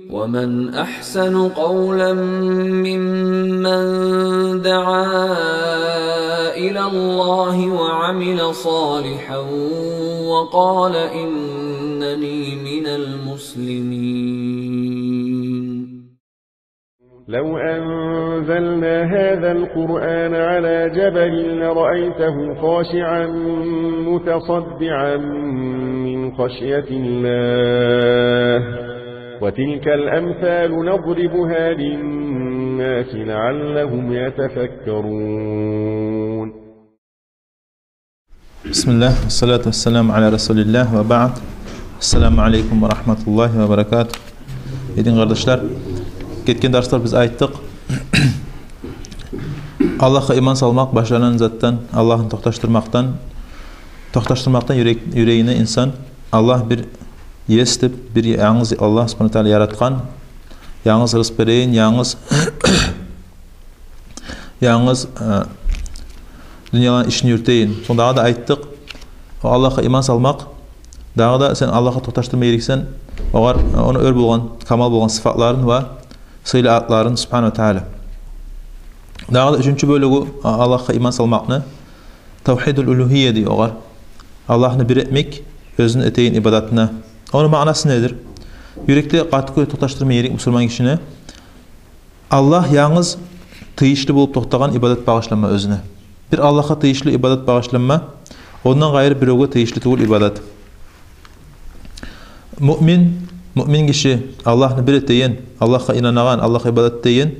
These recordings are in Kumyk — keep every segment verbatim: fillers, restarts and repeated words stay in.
ومن أحسن قولا ممن دعا إلى الله وعمل صالحا وقال إنني من المسلمين. لو أنزلنا هذا القرآن على جبل لرأيته خاشعا متصدعا من خشية الله. وتلك الأمثال نضربها للناس لعلهم يتفكرون. بسم الله، والصلاة والسلام على رسول الله، وبعد. السلام عليكم ورحمة الله وبركاته. Дин къардашлар, гетген дарсда биз айтдыкъ, Аллагьгъа иман салмакъ башланагъан затдан, Аллагьны токъташдырмакъдан, токъташдырмакъдан юрек, юрегине инсан Аллагь бир ес деп, бир янгыз Аллагь субгьанагьу ва тааля яратгъан, янгыз рызкъ берейин, янгыз, янгыз, э, дюньяланы ишин юрютейин. Сонг дагъы да айтдыкъ, о Аллагьгъа иман салмакъ, дагъы да сен Аллагьгъа токъташдырма герексен, огъар, э, ону оьр болгъан, камал болгъан сыфатларын ва сыйлы атларын, субгьанагьу ва тааля. Дагъы да уьчюнчю бёлюгю, а, Аллагьгъа иман салмакъны тавгьидул улугьия дей огъар. Аллагьны бир этмек, оьзюню этеген ибадатына. Ону маънасы недир? Юрекде къатты кюйде токъташдырма герек бусурман гишини. Аллагь янгыз тийишли болуп токътагъан ибадат багъышланма оьзюне. Бир Аллагьгъа тийишли ибадат багъышланма, ондан къайры биревге тийишли тюгюл ибадат. Муъмин, муъмин гиши, Аллагьны бир этеген, Аллагьгъа инанагъан, Аллагьгъа ибадат этеген,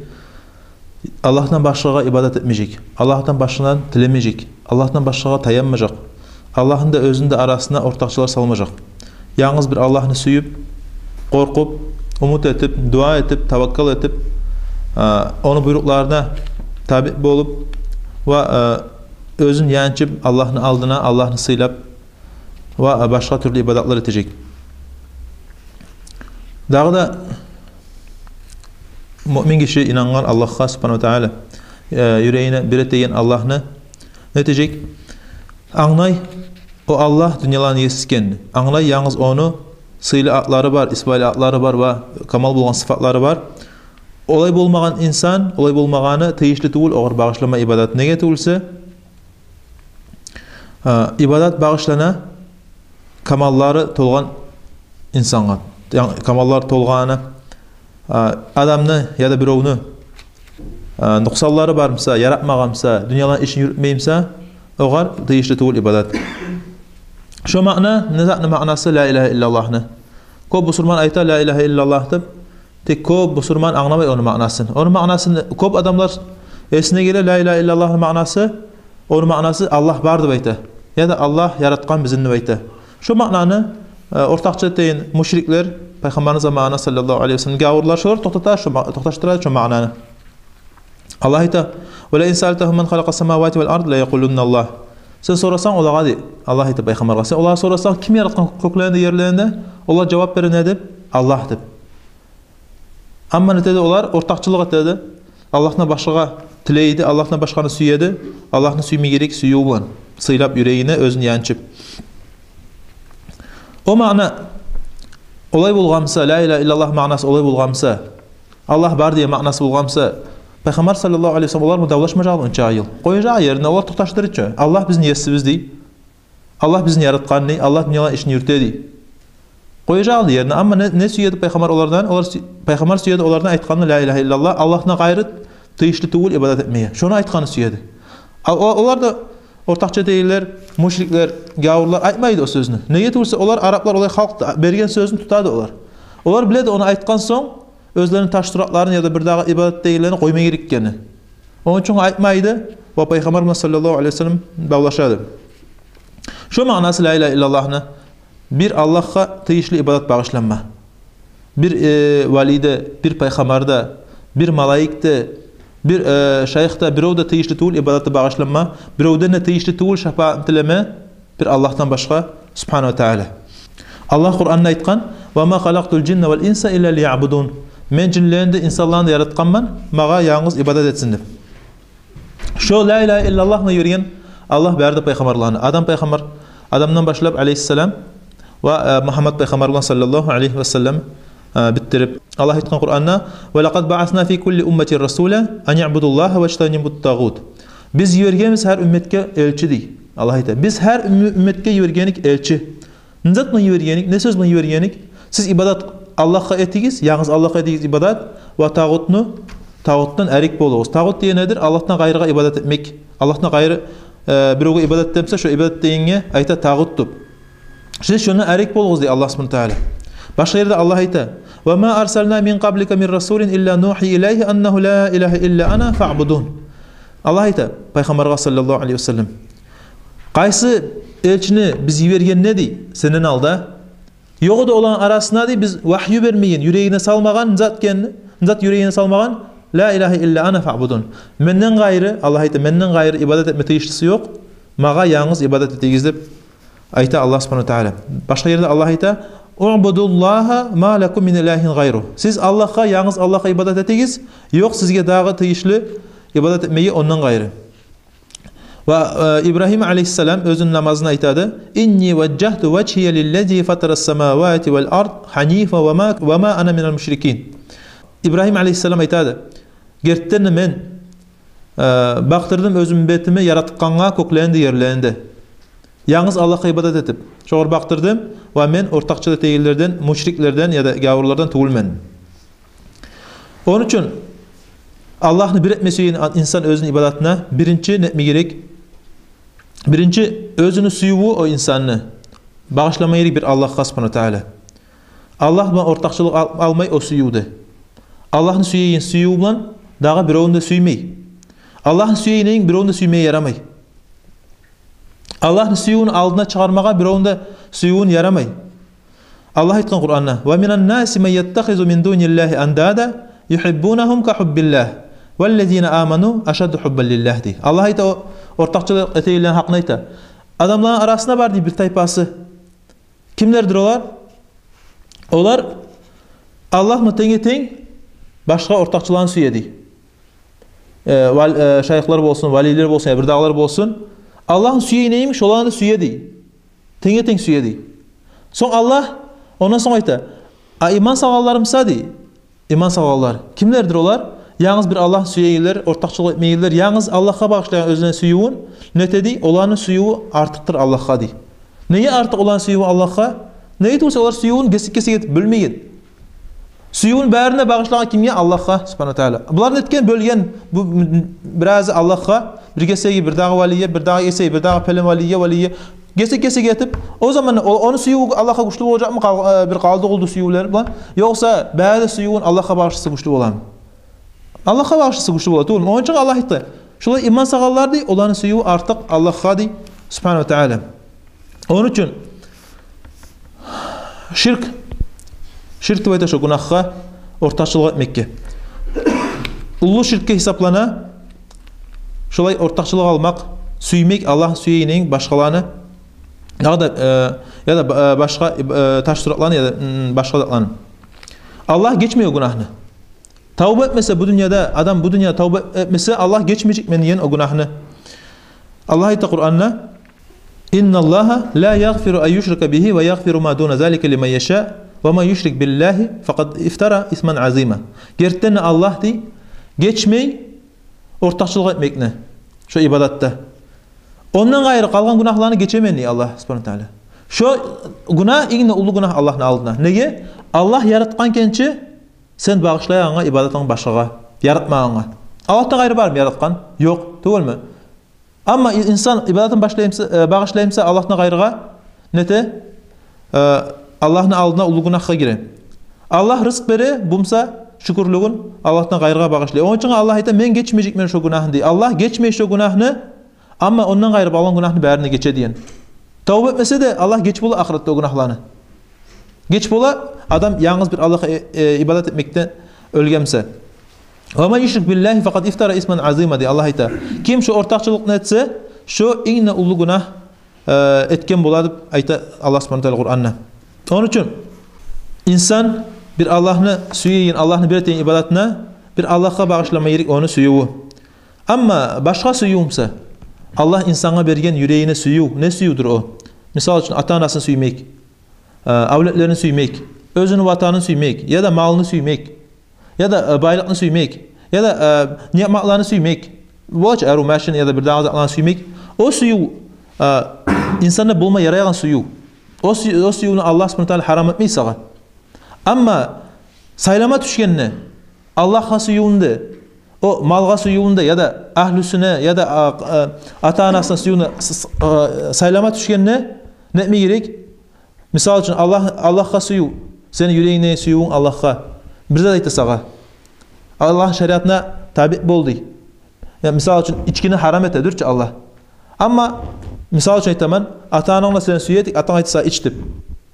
Аллагьдан башгъагъа ибадат этмежек, Аллагьдан башгъадан тилемежек, Аллагьдан башгъагъа таянмажакъ, Аллагьны да, оьзюню де арасына ортакъчылар салмажакъ. Янгыз бир Аллагьны сююп, къоркъуп, умут этип, дуа этип, таваккал этип, а, ону буйрукъларына табиъ болуп ва, а, оьзюн янчып Аллагьны алдына, Аллагьны сыйлап ва башгъа тюрлю ибадатлар этежек. Дагъы да муъмин гиши инангъан Аллагьгъа субгьанагьу ва тааля, э, юрегине бир этеген Аллагьны не этежек? Англай, о Аллагь дюньяланы еси экенни. Англай, янгыз ону сыйлы атлары бар, исбайы атлары бар ва камал болгъан сыфатлары бар. Олай болмагъан инсан, олай болмагъаны тийишли тюгюл огъар багъышланма ибадат. Неге тюгюлсе, а, ибадат багъышлана камаллары толгъан инсангъа. Янгы камаллары толгъаны, а, адамны яда биревню, а, нукъсанлары бар буса, яратмагъан буса, дюньяланы ишин юрютмей буса, огъар тийишли тюгюл ибадат. Шо маъна, не затны маънасы ла илагьа иллаллагьны? Кёп бусурман айта ла илагьа иллаллагь деп. Тек кёп бусурман англамай ону маънасын. Ону маънасын кёп адамлар эсине геле, ла илагьа иллаллагьны маънасы, ону маънасы Аллагь бар деп айта. Яда Аллагь яратгъан бизин деп айта. Шо маънаны, э, ортакъчы этеген мушриклер, Пайхаммарны заманына саллаллагьу алайгьи ва саллам гавурлар, шолар токътата шо ма-, токъташдыра шо маънаны. Аллагь айта: «Ва ла ин саалтагьум ман халакъа самавати вал ард ла якъулунна Аллагь». Сен сорасанг олагъа, дей Аллагь айта Пайхаммаргъа, сен олагъа сорасанг, ким яратгъан кёклени де, ерлени де, олар жавап бере не деп? Аллагь деп. Амма не этеди олар? Ортакъчылыкъ этеди. Аллагьдан башгъагъа тилейди, Аллагьдан башгъаны сюеди. Аллагьны сюйме герек сююв булан, сыйлап юрегине, оьзюн янчып. О маъна олай болгъан буса, ла илагьа иллаллагь маънасы олай болгъан буса, Аллагь бар деген маънасы болгъан буса, Пайхаммар саллаллагьу алайгьи ва саллам олар булан давлашмажакъ эди онча йыл. Къояжакъ эди ерине, олар токъташдыра эди чи. Аллагь бизин есибиз дей. Аллагь бизин яратгъан дей, Аллагь дюньяланы ишин юрюте дей. Къояжакъ эди ерине. Амма не, не сюеди Пайхаммар олардан? Олар сю-, Пайхаммар сюеди олардан айтгъанны ла илагьа иллаллагь, Аллагьдан къайры тийишли тюгюл ибадат этмеге. Шону айтгъанны сюеди. А о-, олар да, ортакъчы этегенлер, мушриклер, гавурлар айтмайды о сёзню. Неге тюгюлсе, олар, араплар олай халкъ да, берген сёзню тутады олар. Олар биледи ону айтгъан сонг, оьзлерини таш туракъларын яда бирдагъы ибадат этегенлерин къойма герек экенни. Ону учун айтмайды ва Пайхаммар булан саллаллагьу алайгьи ва саллам давлашады. Шо маънасы ла илагьа иллаллагьны: бир Аллагьгъа тийишли ибадат багъышланма. Бир, э, вали де, бир пайхаммар да, бир малайик де, бир, э, шайых да, бирев де тийишли тюгюл ибадаты багъышланма, биревден де тийишли тюгюл шапаатны тилеме бир Аллагьдан башгъа, субгьанагьу ва тааля. Аллагь Къуранда айтгъан: «Ва ма халакътул жинна вал инса илла лиябудун». Мен жинлени де, инсанланы да яратгъанман, магъа янгыз ибадат этсин деп. Шо ла илагьа иллаллагь булан юрюген Аллагь берди пайхаммарланы. Адам пайхаммар, Адамдан башлап, алайгьиссалам, ва, э, Мугьаммад пайхаммар булан, саллаллагьу алайгьи ва саллам, Э, битдирип, Аллагь айтгъан Къуранда: «Ва лакъад баъасна фи кулли умматин расула ан иъбудуллагьа важтанибут тагъут». Биз йибергенбиз гьар умматгъа элчи, дей. Аллагь айта: «Биз гьар умм-, умматгъа йибергеник элчи». Не зат булан йибергеник, не сёз булан йибергеник? «Сиз ибадат Аллагьгъа этигиз, янгыз Аллагьгъа этигиз ибадат, ва тагъутну, тагъутдан арек болугъуз». Тагъут деген недир? Аллагьдан къайрыгъа ибадат этмек. Аллагьдан къайры, э, биревге ибадат этсе, шо ибадат дегенге айта тагъут деп. Сиз шондан арек болугъуз, дей Аллагь субгьанагьу ва тагьала. Башгъа ерде Аллагь айта: «Ва ма арсална мин къаблика мин расулин илла нухи илайгьи аннагьу ла илагьа илла ана фаъбудун». Аллагь айта Пайхаммаргъа саллаллагьу алайгьи ва саллам: «Къайсы элчини биз йиберген эди сенден алда? Ёкъ эди оланы арасына, дей, биз вагью бермеген, юрегине салмагъан зат экенни, зат юрегине салмагъан, ла илагьа илла ана фаъбудун. Менден къайры, — Аллагь айта, — менден къайры ибадат этме тийишлиси ёкъ, магъа янгыз ибадат этигиз», — деп айта Аллагь субгьанагьу ва тагьала. Башгъа ерде Аллагь айта: «Уъбудуллагьа ма лакум мин илагьин гъайру». Сиз Аллагьгъа, янгыз Аллагьгъа ибадат этигиз, ёкъ сизге дагъы тийишли ибадат этмеге ондан къайры. Ва, э, Ибрагьим алайгьиссалам оьзюню намазында айтады: «Инни важжагьту важгьия лиллази фатарас самавати вал ард гьанифа ва ма, ва ма ана минал мушрикин». Ибрагьим алайгьиссалам айтады: «Гертиден де мен, э, бакъдырдым оьзюм бетими яратгъангъа кёклени де, ерлени де. Янгыз Аллагьгъа ибадат этип, шогъар бакъдырдым, ва мен ортакъчылыкъ этегенлерден, мушриклерден яда гавурлардан тюгюлмен». Ону учун Аллагьны бир этме сюеген инсан оьзюню ибадатына биринчи не этме герек? Биринчи оьзюню сюювю о инсанны багъышлама герек бир Аллагьгъа субгьанагьу ва тагьала. Аллагь булан ортакъчылыкъ ал-, алмай о сюювде. Аллагьны сюеген сюювю булан дагъы биревню де сюймей. Аллагьны сюегенин биревню де сюймеге ярамай. Аллагьны сюювюн алдына чыгъармагъа биревню де сюювюн ярамай. Аллагь айтгъан Къуранда: «Ва минан наси ман яттахизу мин дуниллагьи андада югьиббунагьум ка гьуббиллагь, валлазина аману ашадду гьуббан лиллагь», — дей. Аллагь айта, о ортакъчылыкъ этегенлени гьакъында айта. Адамланы арасында бар, дей, бир тайпасы. Кимлердир олар? Олар Аллагьны тенге-тенг башгъа ортакъчыланы сюе, дей. Э, вал-, э, шайыхлар болсун, валийлер болсун, я бирдагъылар болсун. Аллагьны сюеген йимик, шоланы да сюе, дей. Тенге-тенг сюе, дей. Сонг Аллагь, ондан сонг айта: «А иман салгъанлар буса, — дей, — иман салгъанлар». Кимлердир олар? Янгыз бир Аллагьны сюегенлер, ортакъчылыкъ этмегенлер, янгыз Аллагьгъа багъышлайгъан оьзлени сюювюн, не эте, дей, оланы сюювю артыкъдыр Аллагьгъа, дей. Неге артыкъ оланы сюювю Аллагьгъа? Неге тюгюлсе, олар сюювюн гесек-гесек этип бёлмеген. Сюювюн барына багъышлагъан кимге? Аллагьгъа субгьанагьу ва тагьала. Булар нетген, бёлген, бу, бу, биразы Аллагьгъа, бир гесеги бирдагъы валийге, бирдагъы гесеги бирдагъы пелен валийге, валийге. Гесек-гесек этип, о заманда о, ону сюювю Аллагьгъа гючлю болажакъмы, къал-, э, бир къалды-къулду сюювлер булан? Ёкъса бары да сюювюн Аллагьгъа багъышласа гючлю боламы? Аллагьгъа багъышласа гючлю бола тюгюлмю? Ону учун Аллагь айтды: «Шолай иман салгъанлар, — дей, — оланы сюювю артыкъ Аллагьгъа», — дей субгьанагьу ва тагьала. Ону учун ширк, ширк деп айта шо гюнагьгъа ортакъчылыкъ этмекге. Уллу ширкге гьисаплана шолай ортакъчылыкъ алмакъ, сюймек Аллагьны сюегенин башгъаланы, яда, э, яда, э, башгъа, э, таш суратланы, яда, м, башгъа затланы. Аллагь гечмей о гюнагьны. Тавба этмесе бу дюньяда, адам бу дюньяда тавба этмесе, Аллагь гечмежекмен деген о гюнагьны. Аллагь айта Къуранда: «Инналлагьа ла ягъфиру ан юшрака бигьи ва ягъфиру ма дуна залика лиман яша, ва ман юшрик биллагьи факъад ифтара исман азима». Гертиден де Аллагь, дей, гечмей ортакъчылыкъ этмекни шо ибадатда. Ондан къайры къалгъан гюнагьланы гечемен, дей Аллагь субгьанагьу ва тагьала. Шо гюнагь инг де уллу гюнагь Аллагьны алдына. Неге? Аллагь яратгъан экенчи сен багъышлайгъангъа ибадатынгны башгъагъа, яратмагъангъа. Аллагьдан къайры бармы яратгъан? Ёкъ, тюгюлмю? Амма и-, инсан ибадатын башлай буса, э, багъышлай буса Аллагьдан къайрыгъа, не эте? Э, Аллагьны алдына уллу гюнагьгъа гире. Аллагь рызкъ бере буса, шюкюрлюгюн Аллагьдан къайрыгъа багъышлай. Ону учун Аллагь айта: «Мен гечмежекмен шо гюнагьны», — дей. Аллагь гечмей шо гюнагьны, амма ондан къайры болгъан гюнагьны барын да гече деген. Тавба этмесе де, Аллагь гечип бола ахыратда о гюнагьланы. Гечип бола, адам янгыз бир Аллагьгъа, э, э, ибадат этмекден оьлген буса. «Ва ман юшрик биллагьи факъад ифтара исман азима», — дей Аллагь айта. Ким шо ортакъчылыкъны этсе, шо инг де уллу гюнагь, э, этген бола деп айта Аллагь субгьанагьу ва тагьала Къуранда. Ону учун инсан бир Аллагьны сюеген, Аллагьны бир этеген ибадатына бир Аллагьгъа багъышлама герек ону сюювю. Амма башгъа сююв буса, Аллагь инсангъа берген юрегине сююв, не сюювдюр о? Мисал учун, ата-анасын сюймек, э, авлетлерин сюймек, оьзюню ватанын сюймек, яда малны сюймек, яда, э, байлыкъны сюймек, яда, э, ниъматланы сюймек, бола чы, арив машин яда бир дагъы затланы сюймек. О сююв, э, инсанда болма ярайгъан сююв. О сю-, о сюювню Аллагь субгьанагьу ва тагьала гьарам этмей сагъа. Амма сайлама тюшгенде, Аллагьгъа сюювню де, о малгъа сюювню де, яда агьлюсюне, яда, а, а, ата-анасына сюювню с-, с-, а, сайлама тюшгенде, не этме герек? Мисал учун, Аллагь, Аллагьгъа сююв, сени юрегингдеги сюювюнг Аллагьгъа бир зат айта сагъа. Аллагьны шариатына табиъ бол дей. Я, мисал учун, ичкини гьарам эте дюр чю Аллагь. Амма, мисал учун айтаман, ата-ананг да сени сюе эдик, атанг айта сагъа ич деп.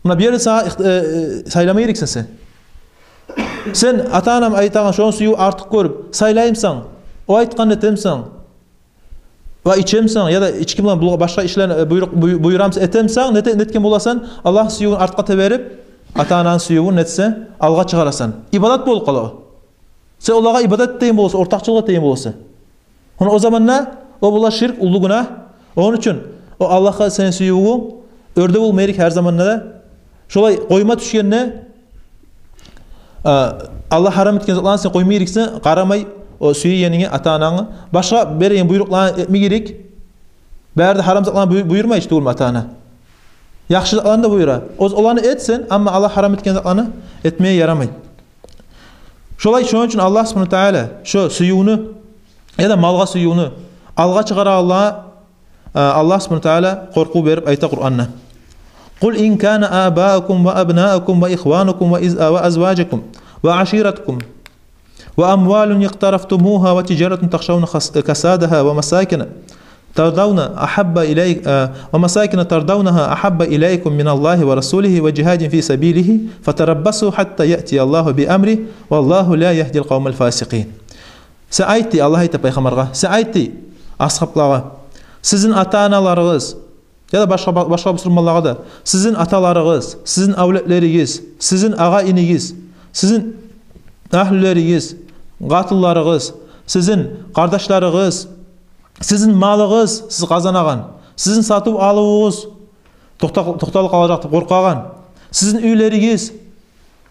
Муна бу ерде сагъа ихт-, э, э, сайлама герексен сен. Сен ата-анам айтагъан шону сюювюн артыкъ гёрюп, сайлаймсан, о айтгъанны этемсен, ва ичемсен, яда ички булан бу-, башгъа ишлени, э, буйрукъ, буй-, буюрамсан, этемсен, не эте-, не этген боласан, Аллагьны сюювюн артгъа теберип, ата-ананы сюювюн, не этсе, алгъа чыгъарасан. Ибадат болуп къала о. Сен олагъа ибадат этеген боласан, ортакъчылыкъ этеген боласан. Ону о заманда о бола ширк, уллу гюнагь. Ону учун о Аллагьгъа сени сюювюнг оьрде болма герек гьар заманда да. Шолай къойма тюшгенде, а, Аллагь гьарам этген затланы сен къойма герексен, къарамай о сюегенинге, ата-анангны. Башгъа береген буйрукъланы этме герек. Бары да гьарам затланы буй-, буюрмай чы тюгюлмю ата-ана? Яхшы затланы да буюра. О, оланы эт сен, амма Аллагь гьарам этген затланы этмеге ярамай. Шолай, шону учун Аллагь субгьанагьу ва тагьала шо сюювню, яда малгъа сюювню алгъа чыгъарагъанлагъа, а, Аллагь субгьанагьу ва тагьала къоркъув берип айта Къуранда: قل إن كان آباؤكم وأبناؤكم وإخوانكم وإز-، وأزواجكم وعشيرتكم وأموال اقترفتموها وتجارة تخشون خس-، كسادها ومساكن ترضون أحب إلي-، آه، ومساكن ترضونها أحب إليكم من الله ورسوله وجهاد في سبيله فتربصوا حتى يأتي الله بأمره والله لا يهدي القوم الفاسقين. Сен айт дей, Аллагь айта пайхаммаргъа, сен айт дей асгьаблагъа: сизин ата-аналарыгъыз, яда башгъа, башгъа бусурманлагъа да, сизин аталарыгъыз, сизин авлетлеригиз, сизин агъа-инигиз, сизин агьлюлеригиз, къатынларыгъыз, сизин къардашларыгъыз, сизин малыгъыз, сиз къазанагъан, сизин сатыв-алывугъуз токъта-, токъталып къалажакъ деп къоркъагъан, сизин уьйлеригиз,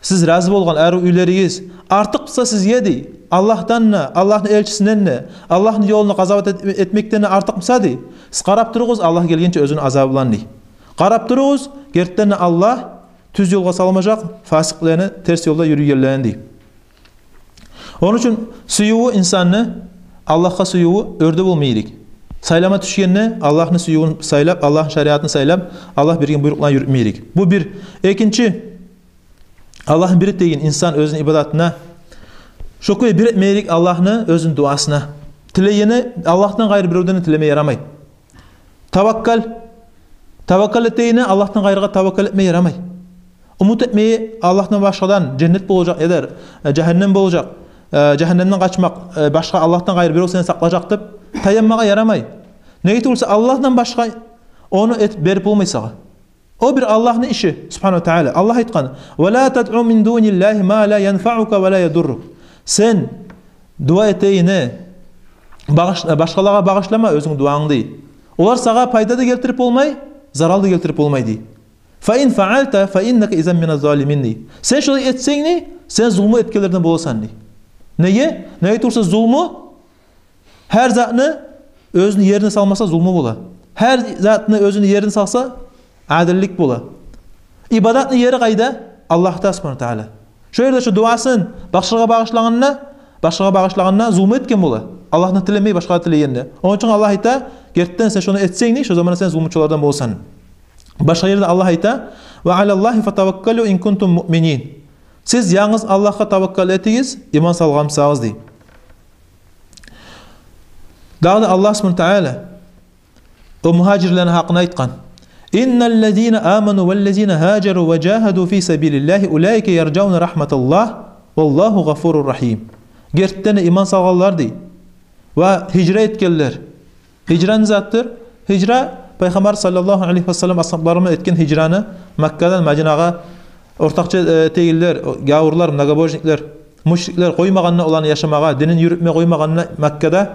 сиз рази болгъан арив уьйлеригиз артыкъ буса сизге дей, Аллагьдан да, Аллагьны элчисинден де, Аллагьны ёлунда къазават эт-, этмекден де артыкъ буса дей, сиз къарап туругъуз, Аллагь гелгинче оьзюню азабы булан дей. Къарап туругъуз, гертиден де Аллагь тюз ёлгъа салмажакъ фасикълени, терс ёлда юрюйгенлени дей. Ону учун сюювю инсанны, Аллагьгъа сюювю оьрде болма герек. Сайлама тюшгенде Аллагьны сюювюн сайлап, Аллагьны шариатын сайлап, Аллагь берген буйрукъланы юрютме герек. Бу бир. Экинчи, Аллагьны бир этеген инсан оьзюню ибадатына, шо кюй бир этме герек Аллагьны оьзюню дуасына. Тилегени Аллагьдан къайры биревден де тилеме ярамай. Таваккал. Таваккал этегени Аллагьдан къайрыгъа таваккал этме ярамай. Умут этме Аллагьдан башгъадан женнет болажакъ, яда, э, жагьаннем болажакъ, э, жагьаннемден къачмакъ, э, башгъа Аллагьдан къайры бирев сени сакълажакъ деп таянмагъа ярамай. Неге тюгюл буса Аллагьдан башгъа ону эт-, берип болмай сагъа. О бир Аллагьны иши, субгьанагьу ва тагьала. Аллагь айтгъан: ولا تدع من دون الله ما لا ينفعك ولا يضرك. Сен дуа этегенде багъыш-, башгъалагъа багъышлама оьзюнгню дуангны дей. Олар сагъа пайда да гелтирип болмай, зарал да гелтирип болмай дей. فإن فعلت فإنك إذا من الظالمين дей. Сен шолай этсенг дей, сен зулму этгенлерден боласан дей. Неге? Неге тюгюл буса зулму, гьар затны оьзюню ерине салмаса, зулму бола. Гьар затны оьзюню ерине салса, адиллик бола. Ибадатны ери къайда? Аллагьда, субгьанагьу ва тагьала. Шо ерде шо дуасын башгъагъа багъышлагъанда, башгъагъа багъышлагъанда зулму этген бола. Аллагьдан тилемей, башгъагъа тилегенде. Ону учун Аллагь айта: гертиден сен шону этсенг дей, шо заманда сен зулмучулардан боласан. Башгъа ерде Аллагь айта: وعلى الله فتوكلوا إن كنتم مؤمنين. Сиз янгыз Аллагьгъа таваккал этигиз, иман салгъан бусагъыз дей. Дагъы да Аллагь субгьанагьу ва тагьала о мугьажирлени гьакъында айтгъан: إن الذين آمنوا والذين هاجروا وجاهدوا في سبيل الله أولئك يرجون رحمة الله والله غفور رحيم. Гертиден де иман салгъанлар дей, ва гьижра этгенлер. Гьижра не затдыр? Гьижра, Пайхаммар саллаллагьу алайгьи ва саллам асгьаблары булан этген гьижраны, Маккадан Мадинагъа ортакъчы, э, этегенлер, гавурлар, многобожниклер, мушриклер къоймагъанда оланы яшамагъа, динин юрютме къоймагъанда Маккада.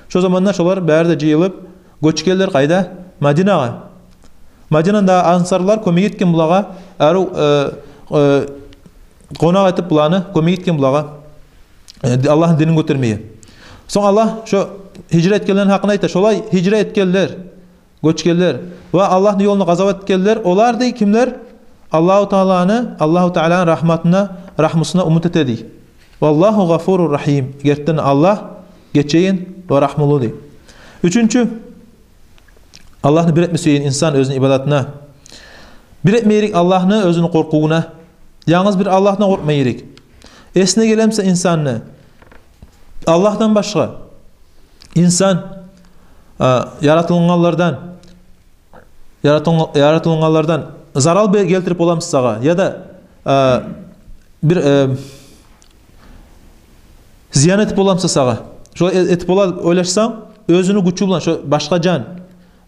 Шо заманда шолар бары да жыйылып, гёчгенлер къайда? Мадинагъа. Мадинада ансарлар кёмек этген булагъа, арив, э, э, къонакъ этип буланы, кёмек этген булагъа, э, Аллагьны динин гётермеге. Сонг Аллагь шо гьижра этгенлени гьакъын айта. Шолай гьижра этгенлер, гёчгенлер ва Аллагьны ёлунда къазават этгенлер, олар дей кимлер? Аллагьу Тааланы, Аллагьу Тааланы рагьматына, рагьмусуна умут эте дей. «Валлагьу гъафурур рагьим». Гертиден Аллагь гечеген ва рагьмулу дей. Уьчюнчю, Аллагьны бир этме сюеген инсан оьзюню ибадатына. Бир этме герек Аллагьны оьзюню къоркъувуна. Янгыз бир Аллагьдан къоркъма герек. Эсине геле буса инсанны, Аллагьдан башгъа инсан, а, яратылынгъанлардан, яратылгъ-, яратылынгъанлардан зарал бе-, гелтирип боламы сагъа, яда, а, бир, э, зиян этип боламы сагъа. Шолай э-, этип бола деп ойлашсанг, оьзюню гючю булан, шо башгъа жан,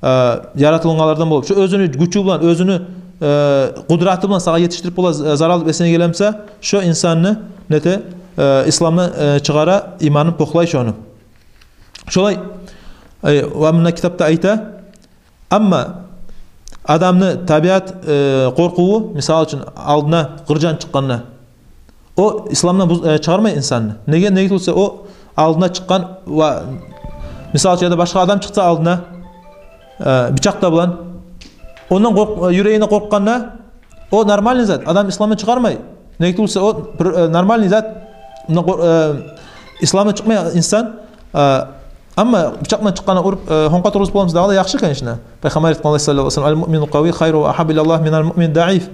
э, яратылынгъанлардан болуп, шо оьзюню гючю булан, оьзюню, э, къудраты булан сагъа етишдирип бола, э, зарал деп эсине геле буса, шо инсанны нете, э, исламдан, э, чыгъара, иманын похлай шону. Шолай, э, ва мунда китапда айта, амма адамны табиат, э, къоркъуву, мисал учун, алдына къыр жан чыкъгъанда, о исламдан буз-, э, чыгъармай инсанны. Неге, неге тюгюл буса, о алдына чыкъгъан ва, мисал учун, яда башгъа адам чыкъса алдына, э, бичакъ да булан, ондан къоркъ-, э, юрегине къоркъгъанда, о нормальный зат, адам исламдан чыгъармай. Неге тюгюл буса, о бир, э, нормальный зат, мунда къор-, э, исламдан чыкъмай инсан, э, амма бичакъ булан чыкъгъанда уруп, э, хонкъа тургъузуп боламы сагъа дагъы да яхшы, конечно. Пайхаммар айтгъан, саллаллагьу алайгьи ва саллам: «Ал-муъмину къавий хайрун ва агьаббу илаллагь минал муъмини даъиф».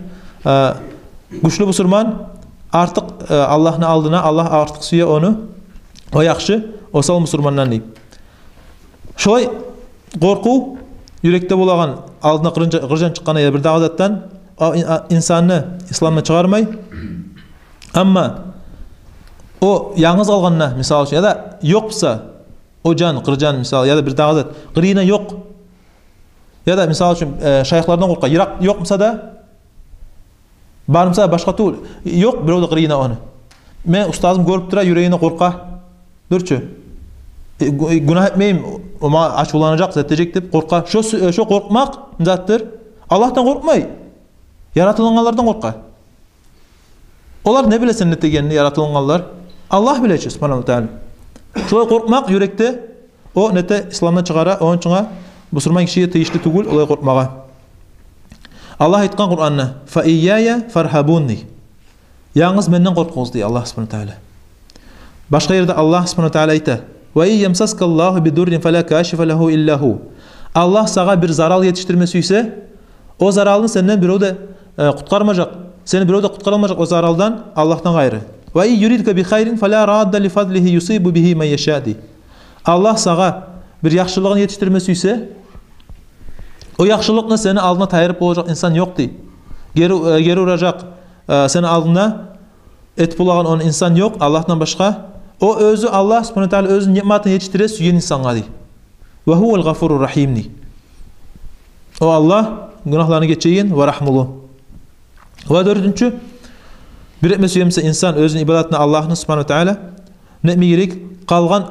Э, гючлю бусурман артыкъ, э, Аллагьны алдына, Аллагь артыкъ сюе ону, о яхшы осал бусурмандан дей. Шолай къоркъув юрекде болагъан, алдына къырынжа-, къыр жан чыкъгъанда я бир дагъы затдан, о ин-, а, инсанны исламдан чыгъармай. Амма о янгыз къалгъанда, мисал учун, яда ёкъ буса, о жан, къыр жан, мисал, яда бир дагъы зат, къырыйына ёкъ. Яда, мисал учун, э, шайыхлардан къоркъа, йыракъ ёкъ буса да, бар буса башгъа тюгюл, ёкъ бирев де къырыйына ону. Мени устазым гёрюп тура, юрегине къоркъа. Дюр чю. Э, гю-, э, гюнагь этмейим, о магъа ачувланажакъ, зат этежек деп къоркъа. Шо сю-, э, шо къоркъмакъ затдыр. Аллагьдан къоркъмай, яратылынгъанлардан къоркъа. Олар не биле сен не этегенни, яратылынгъанлар? Аллагь биле чи, субгьанагьу ва таала. Шолай къоркъмакъ юрекде, о нете, исламдан чыгъара, ону учун бусурман гишиге тийишли тюгюл олай къоркъмагъа. Аллагь айтгъан Къуранда: «Фа ийяя фаргьабун», – дей. Янгыз менден къоркъугъуз, дей Аллагь субгьанагьу ва таала. Башгъа ерде Аллагь субгьанагьу ва таала айта: «Ва ин ямсаскаллагьу бидуррин фала кашифа лагьу илла гьу». Аллагь сагъа бир зарал етишдирме сюйсе, о заралны сенден бирев де, э, къутгъармажакъ. Сени бирев де къутгъаралмажакъ о заралдан Аллагьдан къайры. «Ва ин юридка би хайрин фала радда ли фадлигьи юсибу бигьи ман яша», – дей. Аллагь сагъа бир яхшылыгъын етишдирме сюйсе, о яхшылыкъны сени алдынга тайдырып болажакъ инсан ёкъ, дей. Гери, э, гери уражакъ, э, сени алдынга этип болагъан ону инсан ёкъ Аллагьдан башгъа. О оьзю, Аллагь субгьанагьу ва таала оьзюню ниъматын етишдире сюйген инсангъа, дей. «Ва гьувал гъафурур рагьим», – дей. О Аллагь гюнагьланы гечеген ва рагьмулу. Ва дёртюнчю, бир этме сюе буса инсан оьзюню ибадатын Аллагьны субгьанагьу ва таала, не этме герек? Къалгъан,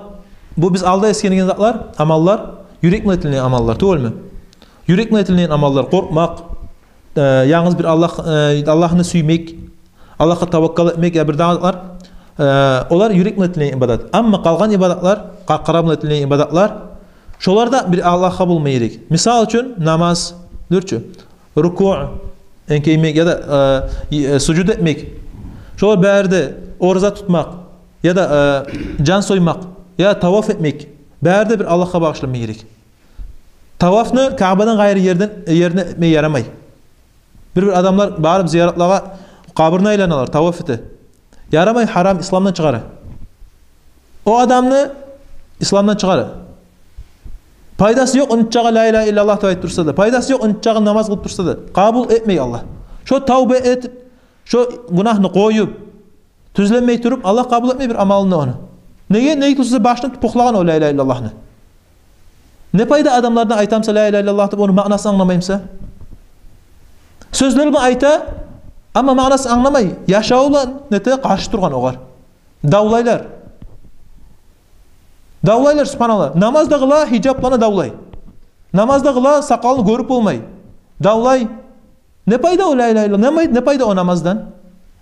бу биз алда эсгерген затлар, амаллар, юрек булан этилинеген амаллар, тюгюлмю? Юрек булан этилинеген амаллар, къоркъмакъ, э, янгыз бир Аллагь, э, Аллагьны сюймек, Аллагьгъа таваккал этмек, я бир дагъы затлар, э, олар юрек булан этилинеген ибадат. Амма къалгъан ибадатлар къаркъара булан этилинеген ибадатлар, шолар да бир Аллагьгъа болма герек. Мисал учун, намаз, дюр чю, рукуъ, энкеймек, яда, э, э, сужуд этмек. Шолар бары да, ораза тутмакъ, яда, э, жан соймакъ, яда таваф этмек, бары да бир Аллагьгъа багъышланма герек. Тавафны Каъбадан къайры ерден, ерине этме ярамай. Бир-бир адамлар барып зияратлагъа, къабурну айланалар, таваф эте. Ярамай, гьарам, исламдан чыгъара. О адамны исламдан чыгъара. Пайдасы ёкъ, унчагъы ла илагьа иллаллагь деп айтып турса да. Пайдасы ёкъ, унчагъы намаз къылып турса да. Къабул этмей Аллагь. Шо тавба этип, шо гюнагьны къоюп, тюзленмей туруп, Аллагь къабул этмей бир амалын да ону. Неге? Неге тюгюл буса башын тюпюкленген о ла илагьа иллаллагьны. Не пайда адамлардан айта буса ла илагьа иллаллагь деп, ону маънасын англамай буса? Сёзлер булан айта, амма маънасын англамай, яшаву булан нете, къаршы тургъан огъар. Давлайлар. Давлайлар, субгьаналлагь. Намаз да къыла, гьижаплана, давлай. Намаз да къыла, сакъалын гёрюп болмай. Давлай. Не пайда о ла илагьа иллаллагь? Не май-, не пайда о намаздан?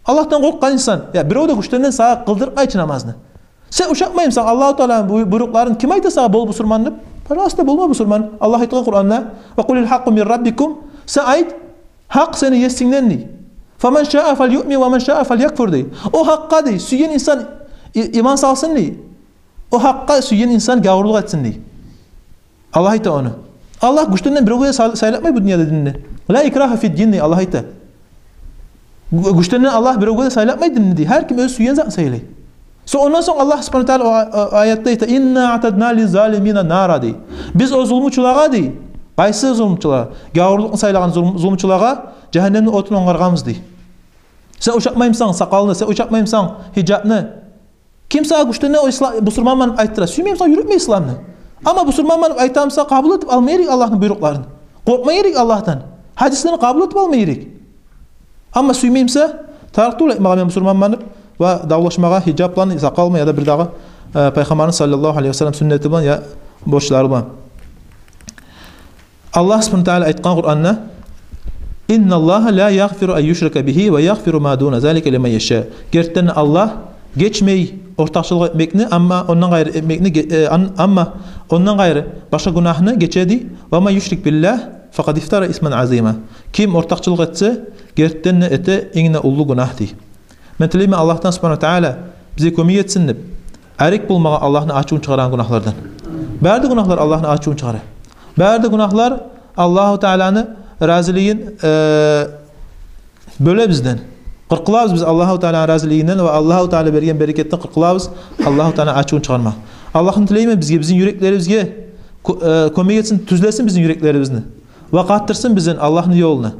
Аллагьдан къоркъгъан инсан, я бирев де гючленден сагъа къылдыртмайчы намазны. Сен ушатмаймысан Аллагьу Тааланы буй-, буйрукъларын? Ким айта сагъа: «Бол бусурман», — деп? Пожалуйста, болма бусурман. Аллагь айтгъан Къуранда: «Ва къулил гьакъкъу мир раббикум». Сен айт: «Гьакъ сени Есингден», — дей. «Фаман шаа фальюъмин ва ман шаа фальякфур», — дей. О гьакъгъа, дей, сюйген инсан и-, иман салсын, дей. О гьакъгъа сюйген инсан гавурлукъ этсин, дей. Аллагь айта ону. Аллагь гючленден биревге де сай-, сайлатмай бу дюньяда динни. «Ла икрагьа фид-дин», — дей Аллагь айта. Гю-, гючленден Аллагь биревге де сайлатмай динни, дей. Гьар ким оьзю сюйген затын сайлай. Сонг, ондан сонг Аллагь субгьанагьу ва таала о-, о-, аятда айта: «Инна аътадна лиззалимина нара», — дей. Биз о зулмучулагъа, дей. Къайсы зулмучулагъа? Гавурлукъну сайлагъан зулму-, зулмучулагъа жагьаннемни отун онгаргъанбыз, дей. Сен ушатмаймысан сакъалны, сен ушатмаймысан гьижапны? Ким сагъа гючленден о исла-, бусурманман деп айтдыра? Сюймеймисен, юрютме исламны. Амма бусурманман деп айтамыса, къабул этип алма герек Аллагьны буйрукъларын. Къоркъма герек Аллагьдан. Гьадислени къабул этип алма герек. Амма сюймеймисе, тарыкъ тюгюл айтмагъа мен бусурманман деп ва давлашмагъа гьижап булан, сакъал булан яда бирдагъы, э, Пайхаммарны саллаллагьу алайгьи ва саллам сюннети булан я борчлары булан. Аллагь субгьанагьу ва таала айтгъан Къуранда: «Инналлагьа ла ягъфиру ан юшрака бигьи ва ягъфиру ма дуна залика лиман яша». Гертиден Аллагь гечмей ортакъчылыкъ этмекни, амма ондан къайры этмекни ге-, э, ан-, амма ондан къайры башгъа гюнагьны гече, дей. «Ва ман юшрик биллагь факъад ифтара исман азима». Ким ортакъчылыкъ этсе, гертиден де эте инг де уллу гюнагь, дей. Мен тилеймен Аллагьдан субгьанагьу ва таала бизге кёмек этсин деп, арек болмагъа Аллагьны ачувун чыгъарагъан гюнагьлардан. Бары да гюнагьлар Аллагьны ачувун чыгъара. Бары да гюнагьлар Аллагьу тааланы разилигин, э, бёле бизден. Къыркъылабыз биз Аллагьу тааланы разилигинден ва Аллагьу таала берген берекетден къыркъылабыз Аллагьу тааланы ачувун чыгъарма. Аллагьдан тилеймен бизге, бизин юреклерибизге кё-, э, кёмек этсин, тюзлесин бизин юреклерибизни. Ва къатдырсын бизин Аллагьны ёлуна.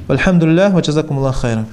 Валгьамдулиллагь ва жазакумуллагьу хайран.